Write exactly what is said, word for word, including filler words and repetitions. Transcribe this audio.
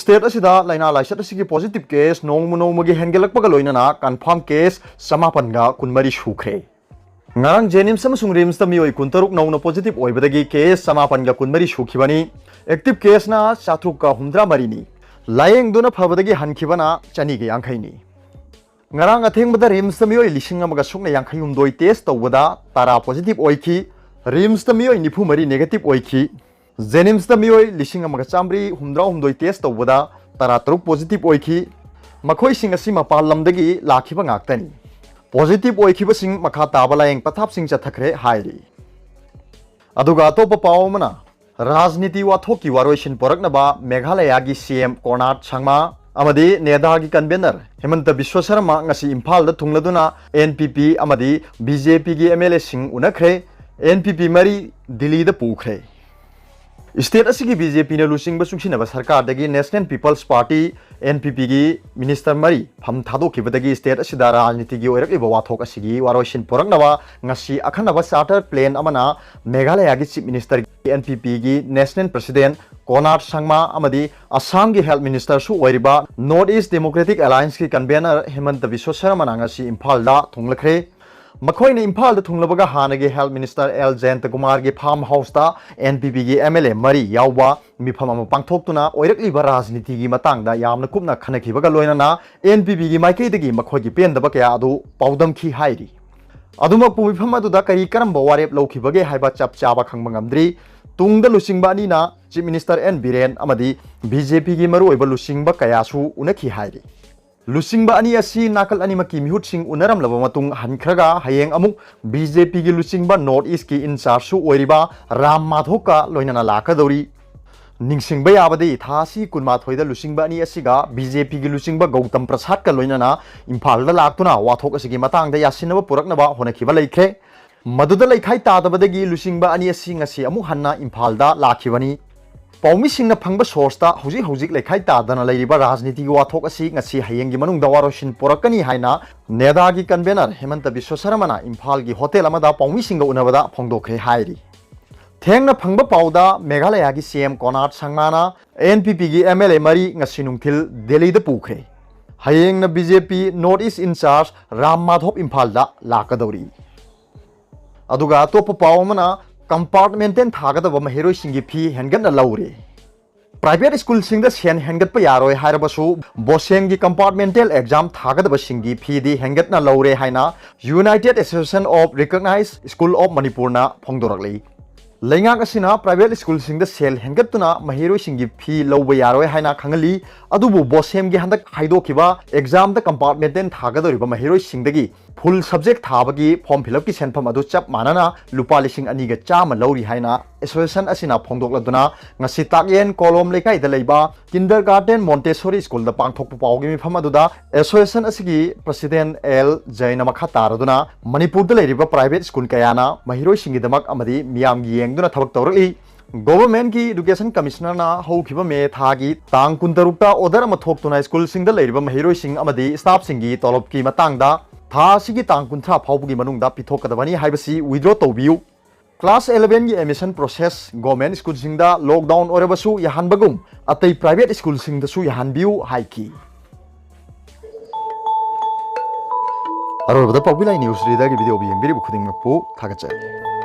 State ꯑꯁꯤꯗ ꯂꯥꯏꯅꯥ ꯂꯥꯏꯆꯠ ꯑꯁꯤꯒꯤ ꯄꯣꯖꯤꯇꯤꯚ ꯀꯦꯁ ꯅꯣꯡꯃ ꯅꯣꯡꯃꯒꯤ ꯍꯦꯟꯒꯠꯂꯛꯄꯒ ꯂꯣꯏꯅꯅ ꯀꯟꯐꯥꯔꯝ ꯀꯦꯁ ꯆꯃꯥꯄꯟꯒ ꯀꯨꯟꯃꯔꯤ ꯁꯨꯈ꯭ꯔꯦ꯫ ꯉꯔꯥꯡ ꯖꯦꯅꯤꯝꯁ ꯑꯃꯁꯨꯡ ꯔꯤꯝꯁꯇ ꯃꯤꯑꯣꯏ ꯀꯨꯟꯇꯔꯨꯛ ꯅꯧꯅ ꯄꯣꯖꯤꯇꯤꯚ ꯑꯣꯏꯕꯗꯒꯤ ꯀꯦꯁ ꯆꯃꯥꯄꯟꯒ ꯀꯨꯟꯃꯔꯤ ꯁꯨꯈꯤꯕꯅꯤ꯫ ꯑꯦꯛꯇꯤꯚ ꯀꯦꯁꯅ ꯆꯥꯇ꯭ꯔꯨꯛꯀ ꯍꯨꯝꯗ꯭ꯔꯥ ꯃꯔꯤꯅꯤ꯫ ꯂꯥꯌꯦꯡꯗꯨꯅ ꯐꯕꯗꯒꯤ ꯍꯟꯈꯤꯕꯅ ꯆꯅꯤꯒ ꯌꯥꯡꯈꯩꯅꯤ꯫ ꯉꯔꯥꯡ ꯑꯊꯦꯡꯕꯗ ꯔꯤꯝꯁꯇ ꯃꯤꯑꯣꯏ ꯂꯤꯁꯤꯡ ꯑꯃꯒ ꯁꯨꯞꯅ ꯌꯥꯡꯈꯩ ꯍꯨꯝꯗꯣꯏ ꯇꯦꯁ ꯇꯧꯕꯗ ꯇꯔꯥ ꯄꯣꯖꯤꯇꯤꯚ ꯑꯣꯏꯈꯤ꯫ ꯔꯤꯝꯁꯇ ꯃꯤꯑꯣꯏ ꯅꯤꯐꯨ ꯃꯔꯤ ꯅꯦꯒꯦꯇꯤꯚ ꯑꯣꯏꯈꯤ꯫ ꯖꯦꯅꯤꯝꯁꯇ ꯃꯤꯑꯣꯏ ꯂꯤꯁꯤꯡ ꯑꯃꯒ ꯆꯥꯝꯃꯔꯤ ꯍꯨꯝꯗ꯭ꯔꯥ ꯍꯨꯝꯗꯣꯏ ꯇꯦꯁ ꯇꯧꯕꯗ ꯇꯔꯥ ꯇꯔꯨꯛ ꯄꯣꯖꯤꯇꯤꯚ ꯑꯣꯏꯈꯤ꯫ ꯃꯈꯣꯏꯁꯤꯡ ꯑꯁꯤ ꯃꯄꯥꯟ ꯂꯝꯗꯒꯤ ꯂꯥꯛꯈꯤꯕ ꯉꯥꯛꯇꯅꯤ꯫ ꯄꯣꯖꯤꯇꯤꯚ ꯑꯣꯏꯈꯤꯕꯁꯤꯡ ꯃꯈꯥ ꯇꯥꯕ ꯂꯥꯌꯦꯡ ꯄꯊꯥꯞꯁꯤꯡ ꯆꯠꯊꯈ꯭ꯔꯦ ꯍꯥꯏꯔꯤ꯫ ꯑꯗꯨꯒ ꯑꯇꯣꯞꯄ ꯄꯥꯎ ꯑꯃꯅ, ꯔꯥꯖꯅꯤꯇꯤ ꯋꯥꯊꯣꯛꯀꯤ ꯋꯥꯔꯣꯏꯁꯤꯟ ꯄꯨꯔꯛꯅꯕ ꯃꯦꯘꯥꯂꯌꯥꯒꯤ ꯁꯤ ꯑꯦꯝ ꯀꯣꯅꯥꯔꯗ ꯁꯪꯃꯥ ꯑꯃꯗꯤ ꯅꯦꯗꯥꯒꯤ ꯀꯟꯚꯦꯅꯔ ꯍꯦꯃꯟꯇ ꯕꯤꯁ꯭ꯋ ꯁꯔꯃ ꯉꯁꯤ ꯏꯝꯐꯥꯜꯗ ꯊꯨꯡꯂꯗꯨꯅ ꯑꯦꯟ ꯄꯤ ꯄꯤ ꯑꯃꯗꯤ ꯕꯤ ꯖꯦ ꯄꯤꯒꯤ ꯑꯦꯝ ꯑꯦꯜ ꯑꯦꯁꯤꯡ ꯎꯅꯈ꯭ꯔꯦ꯫ ꯑꯦꯟ ꯄꯤ ꯄꯤ ꯃꯔꯤ ꯗꯤꯜꯂꯤꯗ ꯄꯨꯈ꯭ꯔꯦ꯫ ꯁ꯭ꯇꯦꯠ ꯑꯁꯤꯒꯤ ꯕꯤ ꯖꯦ ꯄꯤꯅ ꯂꯨꯆꯤꯡꯕ ꯆꯨꯡꯁꯤꯟꯅꯕ ꯁꯔꯀꯥꯔꯗꯒꯤ national people's party, N P ꯄꯤꯒꯤ ꯃꯤꯅꯤꯁꯇꯔ ꯃꯔꯤ ꯐꯝ ꯊꯥꯗꯣꯛꯈꯤꯕꯗꯒꯤ ꯁ꯭ꯇꯦꯠ ꯑꯁꯤꯗ ꯔꯥꯖꯅꯤꯇꯤꯒꯤ ꯑꯣꯏꯔꯛꯂꯤꯕ ꯋꯥꯊꯣꯛ ꯑꯁꯤꯒꯤ ꯋꯥꯔꯣꯏꯁꯤꯟ ꯄꯨꯔꯛꯅꯕ ꯉꯁꯤ ꯑꯈꯟꯅꯕ ꯆꯥꯔꯇꯔ ꯄ꯭ꯂꯦꯟ ꯑꯃꯅ ꯃꯦꯘꯥꯂꯌꯥꯒꯤ ꯆꯤꯐ ꯃꯤꯅꯤꯁꯇꯔꯒꯤ, ꯑꯦꯟ ꯄꯤ ꯄꯤꯒꯤ ꯅꯦꯁꯅꯦꯜ ꯄ꯭ꯔꯁꯤꯗꯦꯟꯠ ꯀꯣꯅꯥꯔꯗ ꯁꯪꯃꯥ ꯑꯃꯗꯤ ꯑꯁꯥꯝꯒꯤ ꯍꯦꯜꯊ ꯃꯤꯅꯤꯁꯇꯔꯁꯨ ꯑꯣꯏꯔꯤꯕ ꯅꯣꯔꯠ ꯏꯁ꯭ꯠ ꯗꯦꯃꯣꯀ꯭ꯔꯦꯇꯤꯛ ꯑꯦꯂꯥꯌꯟꯁꯀꯤ ꯀꯟꯚꯦꯅꯔ ꯍꯦꯃꯟꯇ ꯕꯤꯁ꯭ꯋ ꯁꯔꯃꯅ ꯉꯁꯤ ꯏꯝꯐꯥꯜꯗ ꯊꯨꯡꯂꯈ꯭ꯔꯦ꯫ ꯃꯈꯣꯏꯅ ꯏꯝꯐꯥꯜꯗ ꯊꯨꯡꯂꯕꯒ ꯍꯥꯟꯅꯒꯤ ꯍꯦꯜꯊ ꯃꯤꯅꯤꯁꯇꯔ ꯑꯦꯜ ꯖꯌꯟꯇꯀꯨꯃꯥꯔꯒꯤ ꯐꯥꯔꯝ ꯍꯥꯎꯁꯇ ꯑꯦꯟ ꯄꯤ ꯄꯤꯒꯤ ꯑꯦꯝ ꯑꯦꯜ ꯑꯦ ꯃꯔꯤ ꯌꯥꯎꯕ ꯃꯤꯐꯝ ꯑꯃ ꯄꯥꯡꯊꯣꯛꯇꯨꯅ ꯑꯣꯏꯔꯛꯂꯤꯕ ꯔꯥꯖꯅꯤꯇꯤꯒꯤ ꯃꯇꯥꯡꯗ ꯌꯥꯝꯅ ꯀꯨꯞꯅ ꯈꯟꯅꯈꯤꯕꯒ ꯂꯣꯏꯅꯅ ꯑꯦꯟ ꯄꯤ ꯄꯤꯒꯤ ꯃꯥꯏꯀꯩꯗꯒꯤ ꯃꯈꯣꯏꯒꯤ ꯄꯦꯟꯗꯕ ꯀꯌꯥ ꯑꯗꯨ ꯄꯥꯎꯗꯝꯈꯤ ꯍꯥꯏꯔꯤ꯫ ꯑꯗꯨꯃꯛꯄꯨ ꯃꯤꯐꯝ ꯑꯗꯨꯗ ꯀꯔꯤ ꯀꯔꯝꯕ ꯋꯥꯔꯦꯞ ꯂꯧꯈꯤꯕꯒꯦ ꯍꯥꯏꯕ ꯆꯞ ꯆꯥꯕ ꯈꯪꯕ ꯉꯝꯗ꯭ꯔꯤ꯫ ꯇꯨꯡꯗ ꯂꯨꯆꯤꯡꯕ ꯑꯅꯤꯅ ꯆꯤꯐ ꯃꯤꯅꯤꯁꯇꯔ ꯑꯦꯟ ꯕꯤꯔꯦꯟ ꯑꯃꯗꯤ ꯕꯤ ꯖꯦ ꯄꯤꯒꯤ ꯃꯔꯨꯑꯣꯏꯕ ꯂꯨꯆꯤꯡꯕ ꯀꯌꯥꯁꯨ ꯎꯅꯈꯤ ꯍꯥꯏꯔꯤ꯫ ꯂꯨꯆꯤꯡꯕ ꯑꯅꯤ ꯑꯁꯤ ꯅꯥꯀꯜ ꯑꯅꯤꯃꯛꯀꯤ ꯃꯤꯍꯨꯠꯁꯤꯡ ꯎꯅꯔꯝꯂꯕ ꯃꯇꯨꯡ ꯍꯟꯈ꯭ꯔꯒ ꯍꯌꯦꯡ ꯑꯃꯨꯛ ꯕꯤ ꯖꯦ ꯄꯤꯒꯤ ꯂꯨꯆꯤꯡꯕ ꯅꯣꯔꯠ ꯏꯁ꯭ꯠꯀꯤ ꯏꯟꯆꯥꯔꯖꯁꯨ ꯑꯣꯏꯔꯤꯕ ꯔꯥꯝ ꯃꯥꯙꯣꯛꯀ ꯂꯣꯏꯅꯅ ꯂꯥꯛꯀꯗꯧꯔꯤ꯫ ꯅꯤꯡꯁꯤꯡꯕ ꯌꯥꯕꯗꯤ ꯊꯥ ꯑꯁꯤ ꯀꯨꯟꯃꯥꯊꯣꯏꯗ ꯂꯨꯆꯤꯡꯕ ꯑꯅꯤ ꯑꯁꯤꯒ ꯕꯤ ꯖꯦ ꯄꯤꯒꯤ ꯂꯨꯆꯤꯡꯕ ꯒꯧꯇꯝ ꯄ꯭ꯔꯁꯥꯗꯀ ꯂꯣꯏꯅꯅ ꯏꯝꯐꯥꯜꯗ ꯂꯥꯛꯇꯨꯅ ꯋꯥꯊꯣꯛ ꯑꯁꯤꯒꯤ ꯃꯇꯥꯡꯗ ꯌꯥꯁꯤꯟꯅꯕ ꯄꯨꯔꯛꯅꯕ ꯍꯣꯠꯅꯈꯤꯕ ꯂꯩꯈ꯭ꯔꯦ꯫ ꯃꯗꯨꯗ ꯂꯩꯈꯥꯏ ꯇꯥꯗꯕꯗꯒꯤ ꯂꯨꯆꯤꯡꯕ ꯑꯅꯤ ꯑꯁꯤ ꯉꯁꯤ ꯑꯃꯨꯛ ꯍꯟꯅ ꯏꯝꯐꯥꯜꯗ ꯂꯥꯛꯈꯤꯕꯅꯤ꯫ ꯄꯥꯎꯃꯤꯁꯤꯡꯅ ꯐꯪꯕ ꯁꯣꯔꯁꯇ ꯍꯧꯖꯤꯛ ꯍꯧꯖꯤꯛ ꯂꯩꯈꯥꯏ ꯇꯥꯗꯅ ꯂꯩꯔꯤꯕ ꯔꯥꯖꯅꯤꯇꯤꯒꯤ ꯋꯥꯊꯣꯛ ꯑꯁꯤ ꯉꯁꯤ ꯍꯌꯦꯡꯒꯤ ꯃꯅꯨꯡꯗ ꯋꯥꯔꯣꯏꯁꯤꯟ ꯄꯨꯔꯛꯀꯅꯤ ꯍꯥꯏꯅ ꯅꯦꯗꯥꯒꯤ ꯀꯟꯚꯦꯅꯔ ꯍꯦꯃꯟꯇ ꯕꯤꯁ꯭ꯋ ꯁꯔꯃꯅ ꯏꯝꯐꯥꯜꯒꯤ ꯍꯣꯇꯦꯜ ꯑꯃꯗ ꯄꯥꯎꯃꯤꯁꯤꯡꯒ ꯎꯅꯕꯗ ꯐꯣꯡꯗꯣꯛꯈ꯭ꯔꯦ ꯍꯥꯏꯔꯤ꯫ ꯊꯦꯡꯅ ꯐꯪꯕ ꯄꯥꯎꯗ ꯃꯦꯘꯥꯂꯌꯥꯒꯤ ꯁꯤ ꯑꯦꯝ ꯀꯣꯅꯥꯔꯗ ꯁꯪꯃꯥꯅ ꯑꯦꯟ ꯄꯤ ꯄꯤꯒꯤ ꯑꯦꯝ ꯑꯦꯜ ꯑꯦ ꯃꯔꯤ ꯉꯁꯤ ꯅꯨꯡꯊꯤꯜ ꯗꯦꯜꯂꯤꯗ ꯄꯨꯈ꯭ꯔꯦ꯫ ꯍꯌꯦꯡꯅ B J P North East in charge Ram Madhav ꯏꯝꯐꯥꯜꯗ ꯂꯥꯛꯀꯗꯧꯔꯤ꯫ ꯑꯗꯨꯒ ꯑꯇꯣꯞꯄ ꯄꯥꯎ ꯑꯃꯅ, ꯀꯝꯄꯥꯔꯠꯃꯦꯟꯇꯦꯜ ꯊꯥꯒꯗꯕ ꯃꯍꯩꯔꯣꯏꯁꯤꯡꯒꯤ ꯐꯤ ꯍꯦꯟꯒꯠꯅ ꯂꯧꯔꯦ꯫ ꯄ꯭ꯔꯥꯏꯚꯦꯠ ꯁ꯭ꯀꯨꯜꯁꯤꯡꯗ ꯁꯦꯟ ꯍꯦꯟꯒꯠꯄ ꯌꯥꯔꯣꯏ ꯍꯥꯏꯔꯕꯁꯨ, ꯕꯣꯁꯦꯝꯒꯤ ꯀꯝꯄꯥꯔꯠꯃꯦꯟꯇꯦꯜ ꯑꯦꯛꯖꯥꯝ ꯊꯥꯒꯗꯕꯁꯤꯡꯒꯤ ꯐꯤꯗꯤ ꯍꯦꯟꯒꯠꯅ ꯂꯧꯔꯦ ꯍꯥꯏꯅ United Association of Recognized School of Manipurꯅ ꯐꯣꯡꯗꯣꯔꯛꯂꯤ꯫ ꯂꯩꯉꯥꯛ ꯑꯁꯤꯅ ꯄ꯭ꯔꯥꯏꯚꯦꯠ ꯁ꯭ꯀꯨꯜꯁꯤꯡꯗ ꯁꯦꯜ ꯍꯦꯟꯒꯠꯇꯨꯅ ꯃꯍꯩꯔꯣꯏꯁꯤꯡꯒꯤ ꯐꯤ ꯂꯧꯕ ꯌꯥꯔꯣꯏ ꯍꯥꯏꯅ ꯈꯪꯍꯜꯂꯤ꯫ ꯑꯗꯨꯕꯨ ꯕꯣꯁꯦꯝꯒꯤ ꯍꯟꯗꯛ ꯍꯥꯏꯗꯣꯛꯈꯤꯕ ꯑꯦꯛꯖꯥꯝꯗ ꯀꯝꯄꯥꯔꯠꯃꯦꯟꯇꯦꯜ ꯊꯥꯒꯗꯧꯔꯤꯕ ꯃꯍꯩꯔꯣꯏꯁꯤꯡꯗꯒꯤ ꯐꯨꯜ ꯁꯕꯖꯦꯛ ꯊꯥꯕꯒꯤ ꯐꯣꯔꯝ ꯐꯤꯜ ꯑꯞꯀꯤ ꯁꯦꯟꯐꯝ ꯑꯗꯨ ꯆꯞ ꯃꯥꯟꯅꯅ ꯂꯨꯄꯥ ꯂꯤꯁꯤꯡ ꯑꯅꯤꯒ ꯆꯥꯝꯃ ꯂꯧꯔꯤ ꯍꯥꯏꯅ ꯑꯦꯁꯣꯁꯤꯌꯦꯁꯟ ꯑꯁꯤꯅ ꯐꯣꯡꯗꯣꯛꯂꯗꯨꯅ, ꯉꯁꯤ ꯇꯥꯛꯌꯦꯟ ꯀꯣꯂꯣꯝ ꯂꯩꯀꯥꯏꯗ ꯂꯩꯕ ꯀꯤꯟꯗꯔꯒꯥꯔꯇꯦꯟ ꯃꯣꯟꯇꯦꯁꯣꯔꯤ ꯁ꯭ꯀꯨꯜꯗ ꯄꯥꯡꯊꯣꯛꯄ ꯄꯥꯎꯒꯤ ꯃꯤꯐꯝ ꯑꯗꯨꯗ ꯑꯦꯁꯣꯁꯤꯌꯦꯁꯟ ꯑꯁꯤꯒꯤ ꯄ꯭ꯔꯁꯤꯗꯦꯟ ꯑꯦꯜ ꯖꯩꯅ ꯃꯈꯥ ꯇꯥꯔꯗꯨꯅ, ꯃꯅꯤꯄꯨꯔꯗ ꯂꯩꯔꯤꯕ ꯄ꯭ꯔꯥꯏꯚꯦꯠ ꯁ꯭ꯀꯨꯜ ꯀꯌꯥꯅ ꯃꯍꯩꯔꯣꯏꯁꯤꯡꯒꯤꯗꯃꯛ ꯑꯃꯗꯤ ꯃꯤꯌꯥꯝꯒꯤ ꯌꯦꯡꯗꯨꯅ ꯊꯕꯛ ꯇꯧꯔꯛꯂꯤ꯫ ꯒꯣꯚꯔꯟꯃꯦꯟꯠꯀꯤ ꯏꯗꯨꯀꯦꯁꯟ ꯀꯃꯤꯁꯅꯔꯅ ꯍꯧꯈꯤꯕ ꯃꯦ ꯊꯥꯒꯤ ꯇꯥꯡ ꯀꯨꯟꯇꯔꯨꯛꯇ ꯑꯣꯔꯗꯔ ꯑꯃ ꯊꯣꯛꯇꯨꯅ ꯁ꯭ꯀꯨꯜꯁꯤꯡꯗ ꯂꯩꯔꯤꯕ ꯃꯍꯩꯔꯣꯏꯁꯤꯡ ꯑꯃꯗꯤ ꯁ꯭ꯇꯥꯐꯁꯤꯡꯒꯤ ꯇꯣꯂꯣꯞꯀꯤ ꯃꯇꯥꯡꯗ ꯊꯥ ꯑꯁꯤꯒꯤ ꯇꯥꯡ ꯀꯨꯟꯊ꯭ꯔꯥ ꯐꯥꯎꯕꯒꯤ ꯃꯅꯨꯡꯗ ꯄꯤꯊꯣꯛꯀꯗꯕꯅꯤ ꯍꯥꯏꯕꯁꯤ ꯋꯤꯗ꯭ꯔꯣ ꯇꯧꯕꯤꯌꯨ꯫ ꯀ꯭ꯂꯥꯁ elevenꯒꯤ ꯑꯦꯗꯃꯤꯁꯟ ꯄ꯭ꯔꯣꯁꯦꯁ ꯒꯣꯚꯔꯟꯃꯦꯟꯠ ꯁ꯭ꯀꯨꯜꯁꯤꯡꯗ ꯂꯣꯛꯗꯥꯎꯟ ꯑꯣꯏꯔꯕꯁꯨ ꯌꯥꯍꯟꯕꯒꯨꯝ, ꯑꯇꯩ ꯄ꯭ꯔꯥꯏꯚꯦꯠ ꯁ꯭ꯀꯨꯜꯁꯤꯡꯗꯁꯨ ꯌꯥꯍꯟꯕꯤꯌꯨ ꯍꯥꯏꯈꯤ꯫ ꯑꯔꯣꯏꯕꯗ ꯄꯥꯎꯕꯤ ꯂꯥꯏ ꯅ꯭ꯌꯨꯁ ꯔꯤꯗꯔꯒꯤ ꯚꯤꯗꯤꯑꯣ ꯌꯦꯡꯕꯤꯔꯤꯕ ꯈꯨꯗꯤꯡꯃꯛꯄꯨ ꯊꯥꯒꯠꯆꯔꯤ꯫